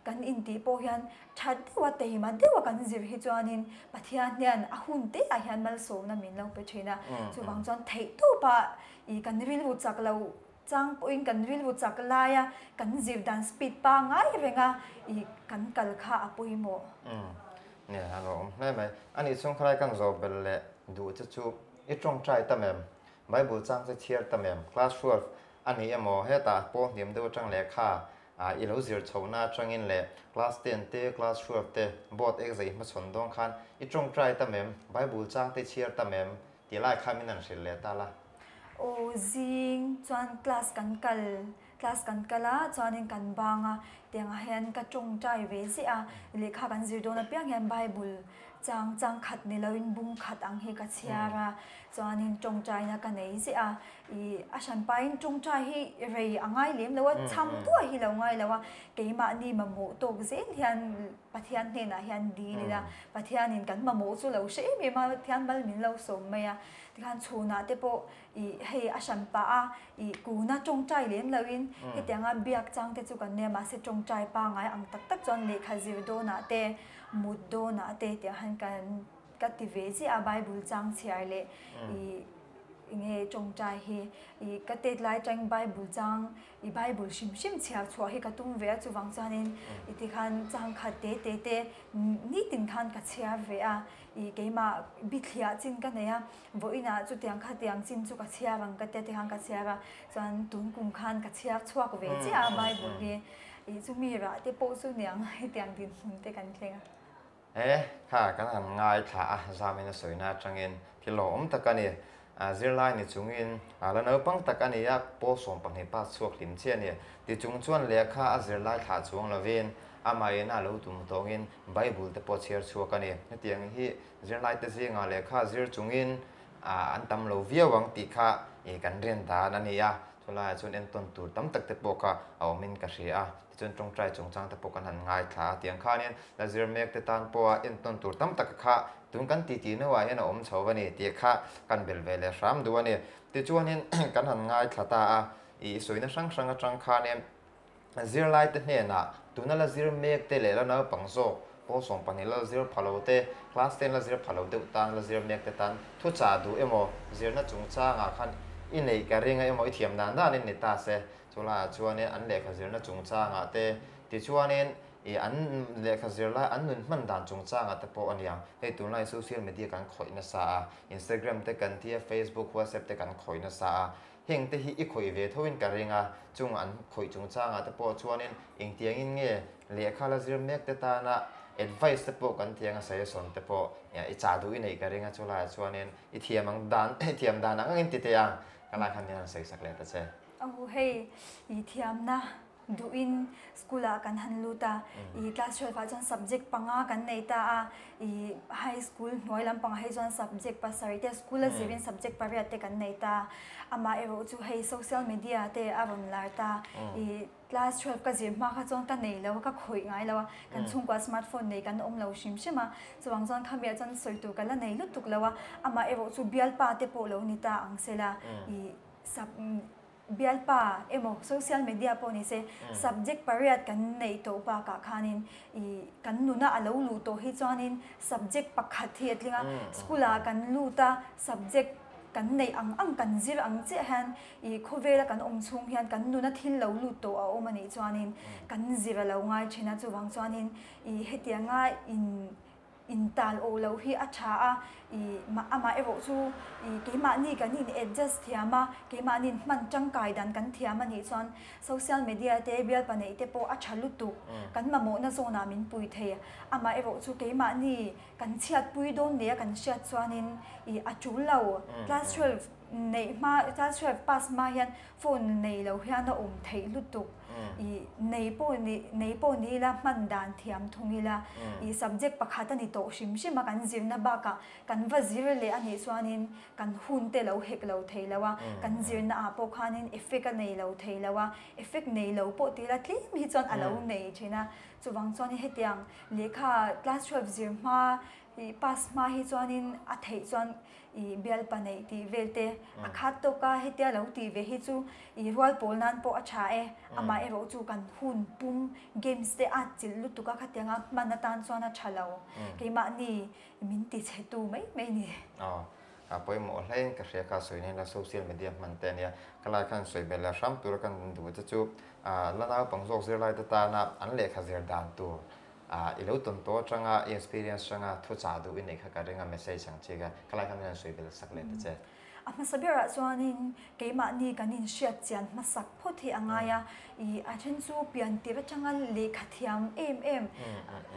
kan intih pawh hian tha deuha teima deuha kan zir hi chuanin Pathian hian a hun te ah hian malsawmna min lo pe thin a. Chuvang chuan theihtawpa ih kan rilru chak lo chang pawhin kan rilru chak laia kan zir dan speed pangai renga ih kan kal kha a pawimawh. Nia, a lo awm hle mai. Anih chhung khalai kan zawh belh leh duh che chu i tawngtai tam em? Bible chang che chhiar tam em? Class 12 A ni emaw, hetah pawh hniam deuh atang lehkha i lo zir chhohna atangin leh class ten te, class 12 te, board exam i hmachhawn dawn khan i tawngtai tam em, Bible chang te i chhiar tam em tih lai kha min han hrilh leh ta la. Aw zing chuan class kan kal, class kan kal a, chuanin kan bang a, tiangah hian ka tawngtai ve ziah a, lehkha kan zir dawn apiang hian Bible chang chang khat ni loin bung khat ang hi ka chhiar a, chuanin tawngtaina ka nei ziah a, I a hranpain tawngtai hi rei a ngai lem lo a, cham tuah hi lo ngai lo a, keimahni mamawh tawk zel hian Pathian hnenah hian dil ila, Pathianin kan mamawh chu lo hre em em a, Pathian mal min lo sawm mai a, tikhan chhunah te pawh i hei a hranpah a, i kuna tawngtai lem loin hetianga biak chang te chu kan nia, mahse tawngtai pangai ang tak tak chuan lehkha zir dawnah te, mut dawnah te tiang hian kan ka ti ve chiah a, Bible chang chhiar leh i Enge tawngtai hi i ka tet lai atangin Bible chang i Bible hrim hrim chhiar chhuah hi ka tum ve a, chuvang chuanin i tikhan chang khat te te te nitin khan ka chhiar ve a, i keimah bithliah chin ka nei a, vawiinah chutiang khatiang chin chu ka chhiar ang ka tia tikhan ka chhiar a, chuan tun kum khan ka chhiar chhuak ve chiah a Bible hi, i chumi rah te pawh chu niang hetiang dinhmun te kan thleng a. He kha kan han ngaithla a, zamin a sawina atangin thil hlauhawm tak a ni. Zirlai ni chungin la naupang tak a ni a, pawl 12 pass chhuak hlim chiah a ni. Ti chung chuan lehkha a zirlai thlah chuang lovin amahin a lo tum tawngin Bible te pawh chhiar chhuak a ni. Hetiang hi zirlaite zingah lehkha zir chungin an tam lo viau ang tih kha kan rin dan a ni a. Chulaiah chuan entawn tur tam tak te pawh kha a awmin ka hria a. Tichuan tawngtai chungchang te pawh kan han ngaithla a, tiang khanin la zir mek te tan pawha entawn tur tam tak kha tun kan titi hnuah hian a awm chho a ni tih kha kan bel ve leh hram duh a ni. Tichuanin kan han ngaithla ta a, ih sawina hrang hrang atang khanin zirlai te hnenah tuna la zir mek te leh la naupang zawk pawl 12 la zir pha lo te, class ten la zir pha lo deuh tan la zir mek te tan thuchah duh emaw zirna chungchangah khan i neih ka ring a emaw i thiam dan danin ni ta se. Chulaiah chuanin an lehkha zirna chungchangah te, tichuanin ih an lehkha zir lai an nun hman dan chungchangah te pawh a niang. Hei tunlai social media kan khawih nasa a, Instagram te kan tia, Facebook, WhatsApp te kan khawih nasa a, heng te hi i khawih ve thoin ka ring a, chung an khawih chungchangah te pawh chuanin engtiangin nge lehkha la zir mek te tana advice te pawh kan tiang a, suggestion te pawh i chah duh i neih ka ring a, chulaiah chuanin i thiam ang dan i thiam dan ang angin ti teh ang, ka lai khan min han sawisak leh ta che. Aw hei i thiamna duhin school ah kan han lut a, i class 12 ah chuan subject panga kan nei ta a, i high school hnuai lampangah hei chuan subject pasarih te school a zirin subject pariat te kan nei ta a, amaherawh chu hei social media te a rawn lar ta, i class 12 ka zir hma kha chuan ka nei lo a, ka khawih ngai lo a, kan chhungkua smartphone nei kan awm lo hrim hrim a, chuvang chuan khamiah chuan sawi tur ka la nei lutuk lo a, amaherawh chu bialpa te pawh lo ni ta ang sela, i sub. Bialpa emaw social media pawh ni se subject pariat kan neih tawh bakah khanin ih kan nuna a lo luh tawh hi chuanin subject pakhat hi a tling a, school ah kan lut a subject kan neih ang ang kan zir ang chiah hian ih khawvela kan awm chhung hian kan nuna thil lo lut tawh a awm a nih chuanin kan zir a lo ngai thin a, chuvang chuanin ih hetianga in Intal aw loh hi a tha a, i amah erawh chu i keimahni kan in adjust thiam a, keimahni hman tangkai dan kan thiam a nih chuan social media te bialpa neih te pawh a tha lutuk, kan mamawhna zawnah min pui thei. Amah erawh chu keimahni kan chhiatpui dawn nia kan hriat chuanin i a tul lo. Class 12 neih hma, class 12 pass hma hian phone nei lo hian a awm theih lutuk. I nei pawh ni nei pawh ni ila hman dan thiam thung ila i subject pakhat a ni tawh hrim hrim a kan zirna bakah kan va zir leh a nih chuanin kan hun te lo hek lo thei lo a kan zirna ah pawh khanin effect a nei lo thei lo a effect nei lo pawh ti ila tlem hi chuan a lo nei thin a chuvang chuanin hetiang lehkha class 12 zir hma i pass hma hi chuanin a theih chuan I bialpa neih tih vel te a khat tawk a, hetia lo tih ve hi chu i rual pawl nan pawh a tha e. Amah erawh chu kan hun pum games te a chilh lutuk a, khatianga hman atan chuan a tha lo. Keimahni min ti chhe tu mai mai ni. Aw, a pawimawh hlein ka hria kha sawi nen la social media hman te ania. Ka lai khan sawi belh la hram tura kan duh te chu la naupang zawk zirlai te tana an lehkha zir dan tur Ah, i lo tawn tawh atanga i experience atanga thu chah duh i neih kha ka ring a message ang chi kha ka lai khan hian sawi bel sak leh ta che. A hmasa berah chuanin keimahni kan inhriat chian hmasak phawt hi a ngai a, i a then chu pian tir atanga lehkha thiam em em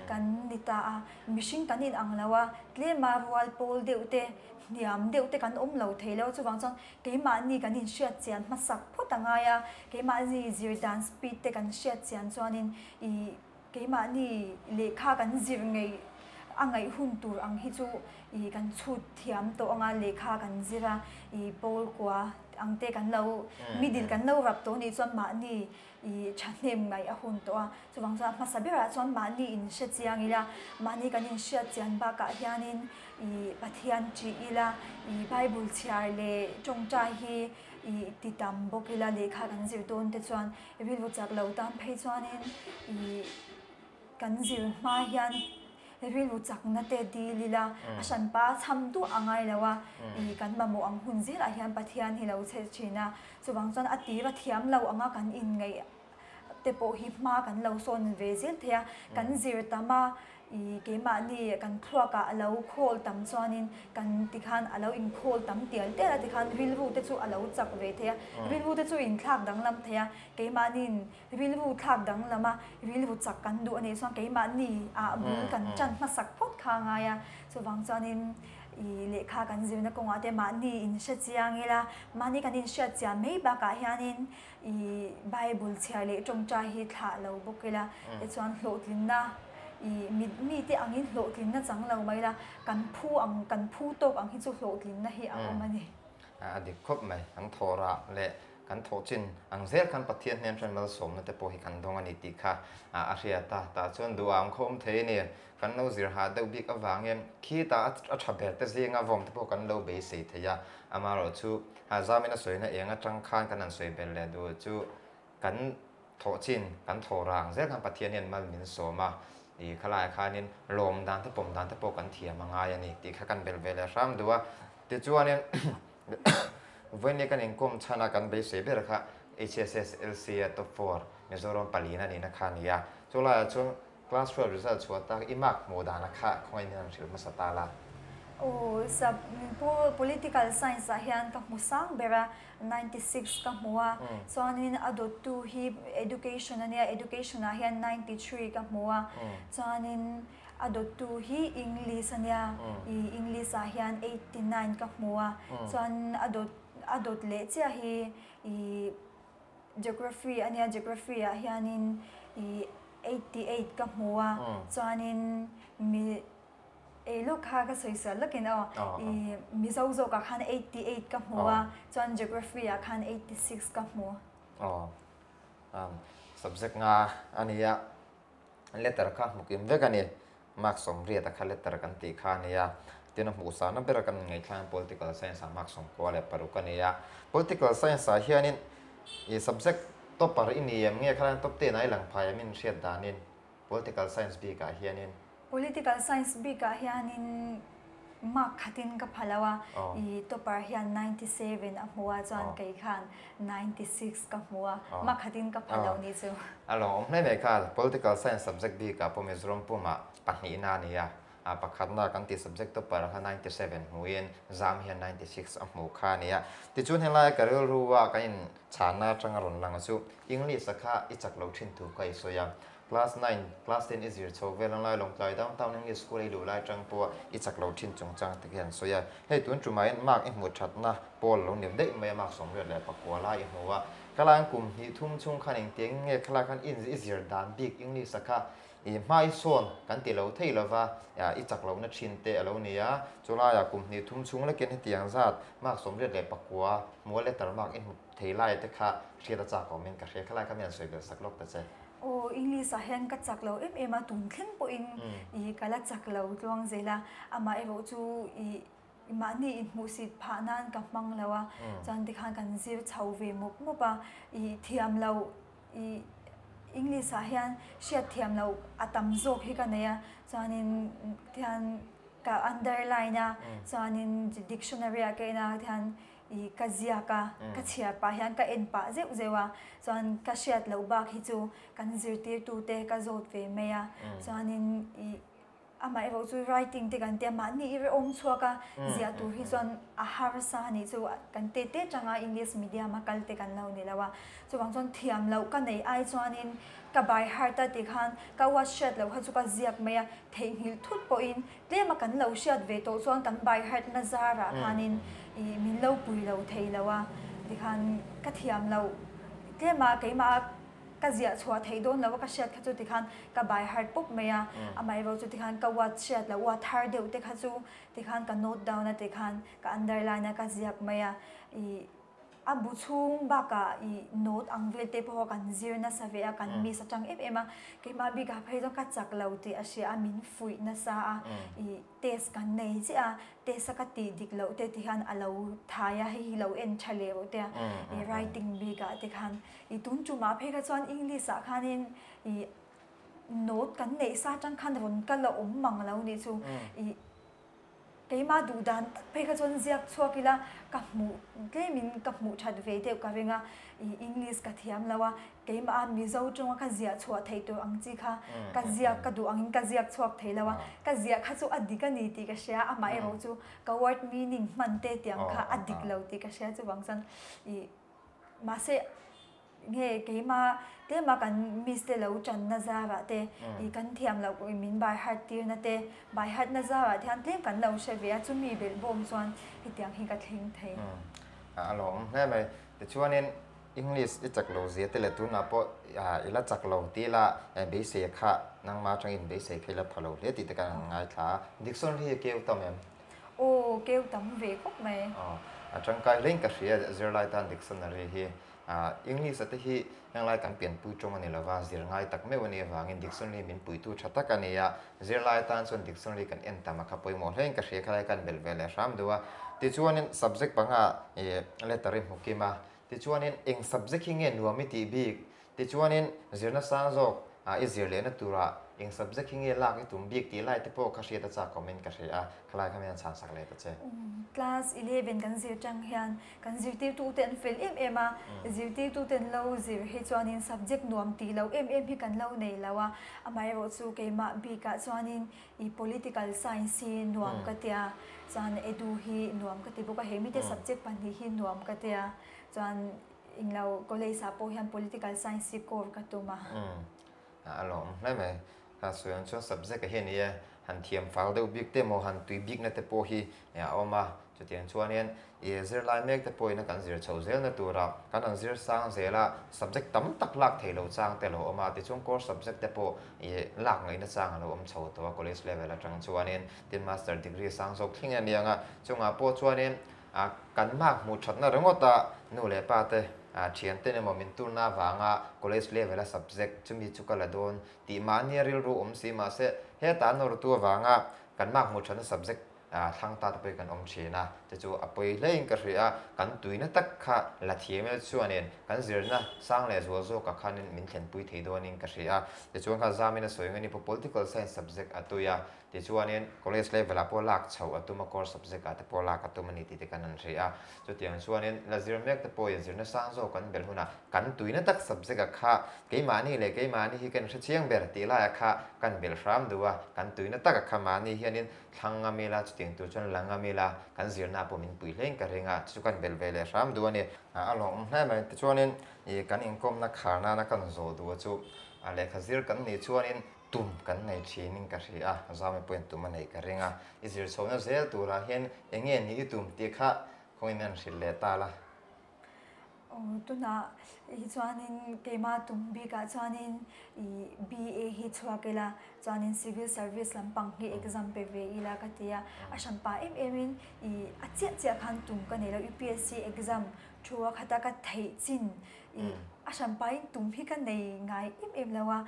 kan ni ta a, mihring kan inang lo a, tlema rual pawl deuh te, hniam deuh te kan awm lo thei lo a, chuvang chuan keimahni kan inhriat chian hmasak phawt a ngai a, keimahni zir dan speed te kan hriat chian chuanin i Keimahni lehkha kan zir ngei a ngaih hun tur ang hi chu i kan chhut thiam tawh anga lehkha kan zir a, i pawl kua ang te kan lo middle kan lo rap tawh nih chuan mahni i thahnem ngaih a hun tawh a. Chuvang chuan a hmasa berah chuan mahni in hre chiang ila, mahni kan inhriat chian bakah hianin i Pathian ṭih ila, i Bible chhiar leh ṭawngṭai hi i ti tam bawk ila lehkha kan zir dawn te chuan Rilru chak lo tan phei chuanin ih kan zir hma hian rilru chakna te dil ila a hranpa a chham duah a ngai lo a, ih kan mamawh ang hun zelah hian Pathian hi lo che thin a, chuvang chuan a tir a thiam lo anga kan inngaih te pawh hi hma kan lo sawn ve zel thei a, kan zir tam a I keimahni kan thluakah a lo khawl tam chuanin kan tikhan a lo inkhawl tam tial tial a tikhan rilru te chu a lo chak ve thei a, rilru te chu inthlak danglam thei a, keimahniin rilru thlak danglam a rilru chak kan duh a nih chuan keimahni ah bul kan tan hmasak phawt kha a ngai a, chuvang chuanin i lehkha kan zirna kawngah te mahni inhre chiang ila, mahni kan inhriat chian mai bakah hianin I Bible chhiar leh tawngtai hi thlah lo bawk ila, tichuan hlawhtlinna i mite angin hlawhtlinna chang lo mai ila, kan phu ang, kan phu tawk ang hi chu hlawhtlinna hi a awm a ni. A dik khawp mai, kan thawh rah leh kan thawh chin ang zel khan Pathian hnen hran malsawmna te pawh hi kan dawng a ni tih kha a hriat a, tah chuan duham khaw awm thei a ni. Kan lo zir hah deuh bik avangin khitah a tha ber te zinga vawm te pawh kan lo beisei thei a, amaherawhchu Zamin a sawina eng atang khan kan han sawi ber leh duh chu kan thawh chin, kan thawh rang zel khan Pathian hian mal min sawm a, i khalaiah khanin lawm dan te pawm dan te pawh kan thiam a ngai a ni tih kha kan belh ve leh hram duh a. Tichuanin vawiin kan inkawm chhan a kan beisei ber kha HSSLC a top four Mizoram palina nihna kha a ni a, chulaiah chuan Class 12 result chhuah tak i mark hmuh dan a kha khawngaih in han hrilh hmasa ta la. Aw sap pu political science ah hian ka hmu sang ber a, 96 ka hmu a, chuanin a dawttu hi education ania, education ah hian 93 ka hmu a, chuanin a dawttu hi English ania, i English ah hian 89 ka hmu a, chuan a dawt a dawt leh chiah hi i. Geography a nia, Geography ah hianin i 88 ka hmu a, chuanin mi ei lawk kha ka sawi sual lawkin aw, i Mizo zawkah khan 88 ka hmu a, chuan Geography ah khan 86 ka hmu. Aw, subject nga a nia, letter kha hmu kim vek a ni, mark 80 a kha letter kan tih kha a nia, tin a hmuh sahna ber kan ngaihthlang political science ah mark 96 a nia. Political science ah hianin i subject topper i ni em nge khalai top 10 ah i lang phai em in hriat danin political science bikah hianin. Political science bikah hianin mark khatin ka pha lo a, i topper hian 97 a hmu a chuan kei khan 96 ka hmu a, mark khatin ka pha lo ni chu. A lawmawm hle mai kha, political science subject bikah pawh Mizoram pumah pahnihna a ni a, pakhatna kan tih subject topper kha 97 hmuin zam hian 96 a hmuh kha a ni a. Tichuan helai ka rilrua kan inchhanna atanga rawn lang chu English a kha i chak lo thin thu kha i sawi a, Class 9, Class 10 i zir chho vel ang lai Lawngtlai Downtown English School a i luh lai atang pawha i chak lo thin chungchang te hian sawi a. Hei tun tumah mark i hmuh thatna pawl lo ni daih mai a mark 89 lai i hmu a. Khalaiin kum hnih thum chhung khan engtiang nge khalai khan i zir dan bik English a kha i hma i sawn kan ti lo thei lova i chak lohna thin te a lo ni a. Chulaiah kum hnih thum chhung lekin hetiang zat mark 89 hmua letter mark i hmu thei lai te kha hriat a chak awmin ka hria. Khalai kha mi an sawi belh sak lawk ta che. Aw, English ah hian ka chak lo em em a, tun thleng pawhin i ka la chak lo tluang zel a, amah erawh chu i mahni inhmuhsit phah nan ka hmang lo a, chuan tikhan kan zir chho ve mawp mawp a, i thiam lo i English ah hian hriat thiam loh a tam zawk hi ka nei a, chuanin tihian ka underline a, chuanin dictionary ah ka en a tihian I ka ziak a, ka chhiar pah hian ka en pah zeuh zeuh a, chuan ka hriat loh bak hi chu kan zirtirtute ka zawt ve mai a, chuanin i amah erawh chu writing te kan tia mahni i awm chhuak a, ziah tur hi chuan a harsa a nih chu kan te te tanga English medium a kal te kan lo ni lo a, chuvang chuan thiam loh ka neih ai chuanin ka by heart a ti khan ka word hriat loh kha chu ka ziak mai a, theihnghilh thut pawhin Tlema kan lo hriat ve tawh chuan kan by heart na zarah khanin i min lo pui lo thei lo a, tikhan ka thiam loh tlema keimah ka ziah chhuah theih dawn lo a ka hriat kha chu tikhan ka by heart pawp mai a, amaherawh chu tikhan ka word hriat loh word thar deuh te kha chu tikhan ka note down a tikhan ka underline a ka ziak mai a i A bu chhung bakah i note ang vel te pawh kan zir nasa ve a, kan miss atang em em a, keimah bikah phei chuan ka chak lo tih a hria a, min fuih nasa a, i test kan nei chiah a, test a ka tih dik loh te ti hian a lo thai a, hei hi lo en tha leh rawh te a, i writing bikah te khan i tun tumah phei kha chuan English ah khanin i note kan neih sa atang khan rawn kal a awm mang lo nih chu i Keimah duh dan tak phei kha chuan ziak chhuak ila ka hmuh tlemin ka hmuh that ve deuh ka ring a, i English ka thiam lo a, keimah a Mizo tawnga ka ziah chhuah theih tur ang chi kha ka ziak ka duh angin ka ziak chhuak thei lo a, ka ziah kha chu a dik a ni tih ka hria, amah erawh chu ka word meaning hman te tiang kha a dik lo tih ka hria chuvang chuan i mahse Nge keimah tlema kan miss te lo tanna zarah te i kan thiam loh min by heart tirna te by heart na zarah te hian tlem kan lo hre ve a, chumi belh bawm chuan hetiang hi ka thleng thei. A lawm hle mai. Tichuanin English i chak lo zia te leh tunah pawh i la chak lo tih la beisei kha nangmah atangin beisei kha i la pha lo hle tih te kan han ngaithla a. Dictionary hi keu tam em? Aw, keu tam ve khawp mai. Aw, a tangkai hlein ka hria zirlai tan dictionary hi. English a te hi henglai kan pianpui tawng a ni lova, zir ngai tak meuh a nih avangin dictionary min puitu tha tak a ni a, zirlai atan chuan dictionary kan en tam a kha pawimawh hlein ka hria khalai kan belh ve leh hram duh a. Tichuanin subject panga letter i hmu kim a, tichuanin eng subject hi nge nuam i tih bik? Tichuanin zirna sang zawk i zir lehna turah eng subject hi nge lak i tum bik tih lai te pawh kha hriat a chak awmin ka hria a, khalai kha min han chhan sak leh ta che. Class 11 kan zir tang hian Kan zirtirtute an fel em em a, zirtirtute an lo zir hi chuanin subject nuam tih loh em em hi kan lo nei lo a, amaherawh chu keimah bikah chuanin i political science hi nuam ka tia, chuan edu hi nuam ka ti bawk a, he mite subject pahnih hi nuam ka tia, chuan englo college ah pawh hian political science hi core ka tum a. A lawm hle mai. Ka sawi ang chuan subject ah hian i han thiam fal deuh bik te emaw han tui bikna te pawh hi a awm a. Chutiang chuanin i zirlai mek te pawhin a kan zir chho zelna tura kan han zir sang zel a, subject tam tak lak thei lo chang te a lo awm a, tichuan core subject te pawh i lak ngaihna chang a lo awm chho tawh a college level atang chuanin tin master degree sang zawk thleng a ni ang a, chungah pawh chuanin kan mark hmuh thatna ringawt a nu leh pa te thian ten emaw min turna avanga college level a subject chumi chu ka la dawn tih mahnia rilru awm si mahse hetah nawrtu avanga kan mark hmuh thatna subject Thlang ta te pawhin kan awm thin a, chu chu a pawi hlein ka hria a, kan tuina tak kha la thiam ila chuanin kan zirna sang leh zual zawkah khanin min thlenpui thei dawnin ka hria a, tichuan kha zamin a sawi ngani pawh political science subject a tui a, tichuanin college level ah pawh lak chhoh a tum a, core subject ah te pawh lak a tum a ni tih te kan han hria a, chutiang chuanin la zir mek te pawhin zirna sang zawk kan belh hunah kan tuina tak subject ah kha keimahni leh keimahni hi kan hrechiang ber tih laiah kha kan belh hram duh a, kan tuina takah kha mahni hianin Thlang ngam ila, chutiang tur chuan la ngam ila, kan zirna pawh min pui hlein ka ring a, chu kan belh ve leh hram duh a ni. A lawmawm hle mai. Tichuanin ih kan inkawmna khar nana kan zawh duh a chu a lehkha zir kan nih chuanin tum kan nei thinin ka hria a, Zami pawhin tum a neih ka ring a. I zir chhohna zel turah hian eng nge ni i tum tih kha kawngin an hrilh leh ta la. Aw tunah hi chuanin keimah tum bikah chuanin ih BA hi chhuak ila chuanin civil service lampang hi exam pe ve ila ka ti a, a hran pah em em in ih a chiah chiah khan tum ka nei lo UPSC exam thu a khata ka theih chin ih a hran pahin tum hi ka nei ngai em em lo a,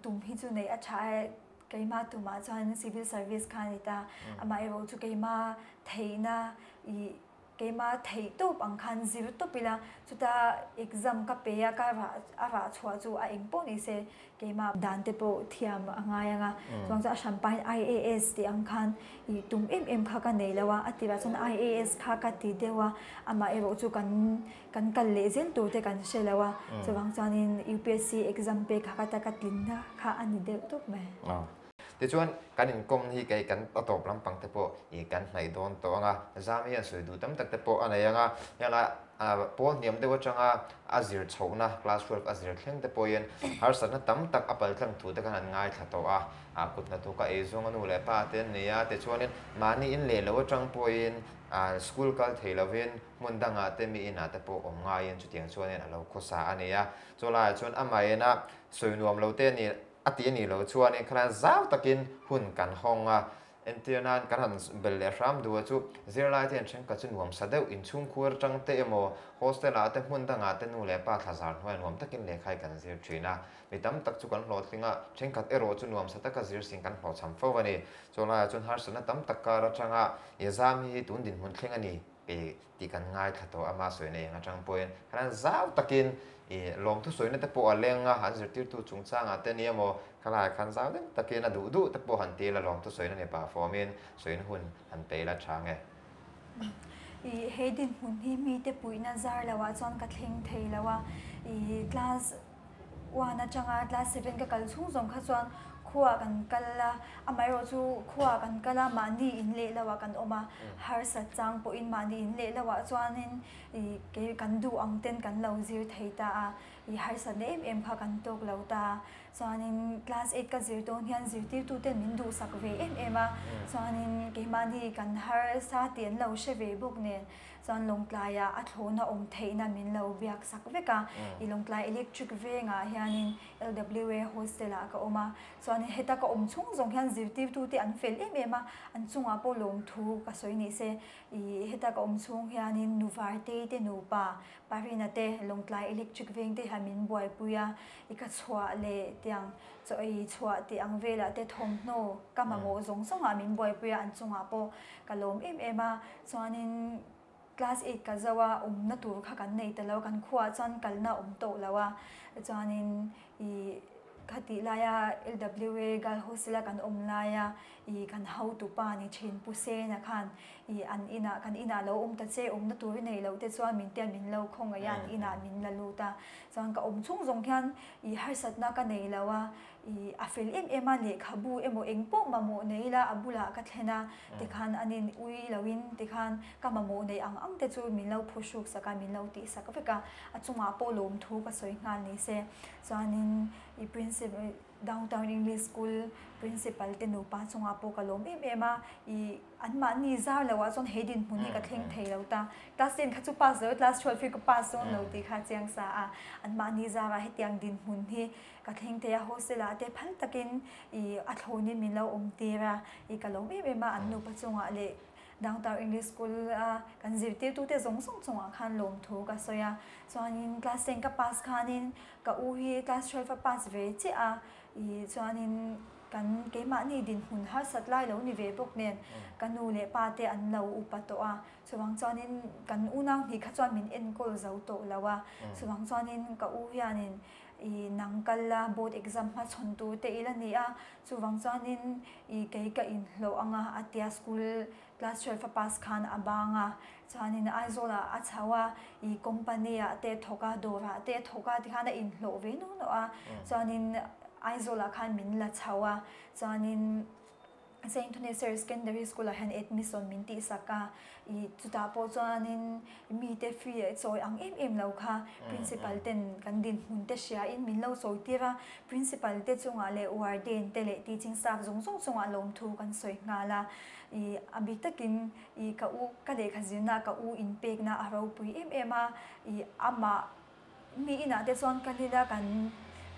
tum hi chu neih a tha e keimah tumah chuan civil service kha a ni ta, amaherawhchu chu keimah theihna ih. Keimah theih tawp ang khan zir tawp ila, chuta exam ka pe a, ka rah a rah chhuah chu a eng pawh ni se, keimah dan te pawh thiam a ngai ang a, chuang chu a hran pahin IAS tih ang khan ih tum em em kha ka nei lo a, a tirah chuan IAS kha ka ti deuh a, amah erawh chu kan kan kal leh zel tur te kan hre lo a, chuvang chuanin UPSC exam pek kha ka ta ka tlinna kha a ni deuh tawp mai. Tichuan, kan inkawm hi kei kan a tawp lampang te pawh ih kan hnaih dawn tawh ang a, zam hian sawi duh tam tak te pawh a nei ang a, hengah pawl hniam deuh atanga a zir chhohna class 12 a zir thleng te pawhin harsatna tam tak a paltlang thu te khan an ngaithla tawh a, a kut hnathawk a eizawnga nu leh pa te an nei a, tichuanin mahni in leh lo atang pawhin school kal thei lovin hmun dangah te mi inah te pawh awm ngaiin chutiang chuanin a lo khawsa a ni a, chulaiah chuan amahin a sawi nuam lo te a ni. A ti a nih loh chuanin khalan zau takin hun kan hawng a, entir nan kan han bel leh hram duh a chu zirlai te an thenkhat chu nuam sa deuh inchhungkhur atang te emaw hostel ah te hmun dangah te nu leh pa thla zar hnuai nuam takin lehkha hi kan zir thin a, mi tam tak chu kan hlawhtling a, thenkhat erawh chu nuam sa taka zir sin kan hlawhchham fo a ni. Chulaiah chuan harsatna tam tak kar atanga i zam hi tun dinhmun thleng a ni pe tih kan ngaithla tawh a, mahsawina eng atang pawhin khalan zau takin ih lawmthu sawina te pawh a leng a, an zirtirtu chungchangah te nia maw khalaiah khan zau deuh takin a duh duh te pawh han ti ila lawmthu sawina ni pah fawmin sawina hun han pe ila tha nge. Ih he dinhmun hi mite puihna zar loh ah chuan ka thleng thei lo a, ih class one atanga class seven ka kal chhung zawng kha chuan khuaah kan kal a, amaherawh chu khuaah kan kal a mahni in leh loh ah kan awm a, harsat chang pawhin mahni in leh loh ah chuanin ih kei kan duh ang ten kan lo zir thei ta a, ih harsatna em em kha kan tawk lo ta a, chuanin class eight ka zir dawn hian zirtirtu ten min duhsak ve em em a, chuanin keimahni kan harsa tih an lo hre ve bawk nen. Chuan Lawngtlaiah a thlawhna awm theihna min lo biak sak vek a, i Lawngtlai Electric vengah hianin LWA Hostel ah ka awm a, chuanin heta ka awm chhung zawng hian zirtirtute an fel em em a, an chungah pawh lawmthu ka sawi ni se, i heta ka awm chhung hianin Nuvartei te nupa Parina te Lawngtlai Electric veng te hian min buaipui a, i ka chhuah leh tiang chaw ei chhuah tih ang velah te thawmhnaw ka mamawh zawng zawngah min buaipui a, an chungah pawh ka lawm em em a. Chuanin class eight ka zo a, awmna tur kha kan nei ta lo, kan khuaah chuan kalna awm tawh lo a, chuanin ih khatih laia LWA Girl Hostel a kan awm laia ih kan hotupa ni thin Pu Sena khan ih an inah kan inah lo awm ta che, awmna tur i nei loh te chuan min tian min lo khawngaih a, an inah min la lut a, chuan ka awm chhung zawng hian ih harsatna ka nei lo a, I a fel em em a, lehkhabu emaw eng pawh mamawh nei ila a bulah ka thlen a, tikhan an in ui loin tikhan ka mamawh neih ang ang te chu min lo phuhruk sak a, min lo tih sak vek a, a chungah pawh lawmthu ka sawi nghal ni se. Chuanin i principal. Downtown English School Principal te nupa chungah pawh ka lawm em em a, i anmahni zar loh ah chuan he dinhmun hi ka thleng thei lo ta. Class ten kha chu pass lo, class 12 hi ka pass dawn lo tih kha a chiang sa a. Anmahni zarah hetiang dinhmun hi ka thleng thei a, hostel ah te phal takin i a thlawnin min lo awm tir a, i ka lawm em em a an nupa chungah leh Downtown English School a kan zirtirtute zawng zawng chungah khan lawmthu ka sawi a. Chuanin class ten ka pass khanin ka u hi class 12 a pass ve chiah a, i chuanin kan keimahni dinhmun harsat lai lo ni ve bawk nen ka nu leh pa te an lo upa tawh a, chuvang chuanin kan unau hnih kha chuan min enkawl zo tawh lo a, chuvang chuanin ka u hianin i nang kal la board exam hmachhawn tur te ila ni a, chuvang chuanin i kei ka inhlawh anga a tia school class 12 a pass khan a bang a, chuanin Aizawl ah a chho a, i company ah te a thawk a, dawr ah te a thawk a tikhan a inhlawh ve nawh nawh a, chuanin Aizawl ah khan min la chho a, chuanin Saint Anthony's Higher Secondary School ah hian admission min tihsak a, i chutah pawh chuanin mite fee a chawi ang em em lo kha principal ten kan dinhmun te hria in min lo chawi tir a, principal te chungah leh warden te leh teaching staff zawng zawng chungah lawmthu kan sawi nghal a, i a bik takin i ka u ka lehkha zirna ka u inpekna a ropui em em a, i amah mi inah te chuan ka hlila kan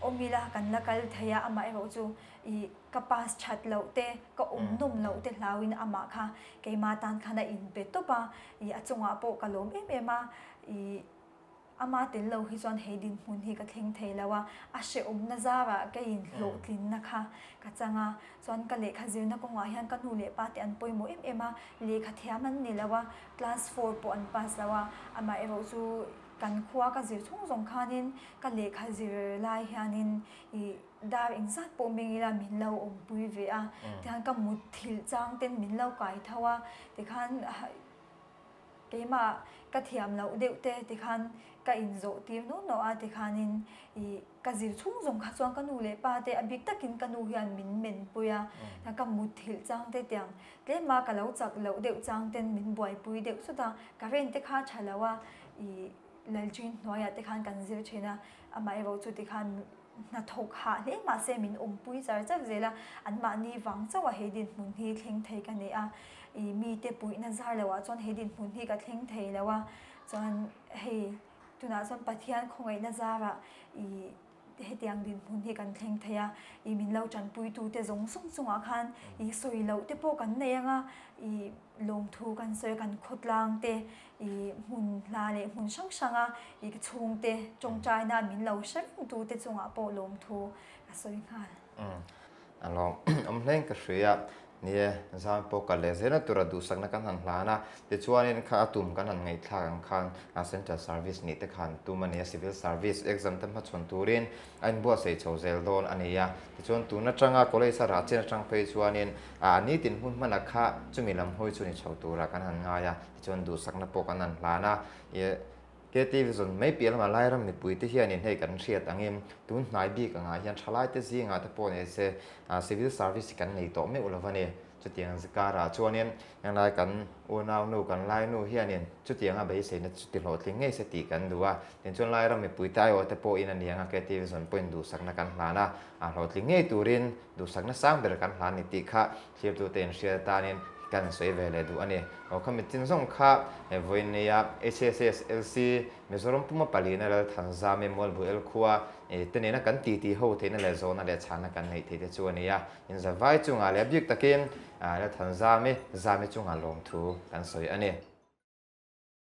awm ila kan la kal thei a, amah erawh chu i ka pass that loh te ka awm nawm loh te hlauin amah kha keimah tan khan a inpe tawp a, i a chungah pawh ka lawm em em a, i Ama tel lo hi chuan hei dinhmun hi ka thleng thei lo a, a hrehawmna zarah ka inhlawhtlinna kha ka chang a. Chuan ka lehkha zirna kawngah hian ka nu leh pa te an pawimawh em em a, lehkha thiam an ni lo a, class four pawh an pass lo a, amah erawh chu kan khua ka zir chhung zawng khanin ka lehkha zir lai hianin ih dar engzat pawh meng ila min lo awmpui ve a, tikhan ka mutthilh chang ten min lo kai tho a, tikhan Keimah ka thiam loh deuh te tikhan ka inzawh tir nuah nuah a tikhanin ih ka zir chhung zawng kha chuan ka nu leh pa te a bik takin ka nu hian min menpui a, ka mutthilh chang te tiang tlema ka lo chak loh deuh chang ten min buaipui deuh sut a, current te kha tha lo a ih lalchin hnuaiah te khan kan zir thin a, amaherawh chu tikhan hnathawk hah hle mahse min awmpui char char zel a, anmahni vang chauh a he dinhmun hi thleng thei ka nei a, ih mite puihna zar loh ah chuan he dinhmun hi ka thleng thei lo a, chuan hei tunah chuan Pathian khawngaihna zarah ih hetiang dinhmun hi kan thleng thei a, ih min lo tanpuitute zawng zawng chungah khan ih sawi loh te pawh kan nei ang a, ih lawmthu kan sawi a kan khawtlang te I hmun hla leh hmun hrang hranga i ka chhungte tawngtaina min lo hre reng tute chungah pawh lawmthu ka sawi nghal. Umm a lawm awm hleng ka hria ni e, zan pawh kal leh zelna tura duhsakna kan han hlan a, tichuanin kha a tum kan han ngaihthlak ang khan a central service nih te khan tum a ni a, civil service exam te hmachhawn turin a inbuatsaih chho zel dawn a ni a, tichuan tun atanga college a rah chin atang phei chuanin a nitin hun hmana kha chumi lam hawi chu ni chho turah kan han ngai a. Tichuan duhsakna pawh kan han hlan a, ih KTV zawn mai piah lamah Lairam mipuite hianin hei kan hriat angin tun hnai bik angah hian thalaite zingah te pawh nei se civil service hi kan nei tawh meuh lo va ni. Chutiang karah chuanin henglai kan unaunu kan Lainu hianin chutianga beiseina chu ti hlawhtling ngei se tih kan duh a. Tinchuan Lairam mipuite aiawh te pawhin a niang a KTV zawn pawhin duhsakna kan hlan a, a hlawhtling ngei turin duhsakna sang ber kan hlan ni tih kha Thirtute inhriat atanin kan sawi ve leh duh a ni. Aw kha mitin zawng kha he vawiin nia HSSLC Mizoram puma palina Lalthanzami Mualbuel khua te nena kan titi ho theihna leh zawhna leh chhanna kan neih theih te chu a ni a. Inzavai chungah leh a bik takin Lalthanzami Zami chungah lawmthu kan sawi a ni.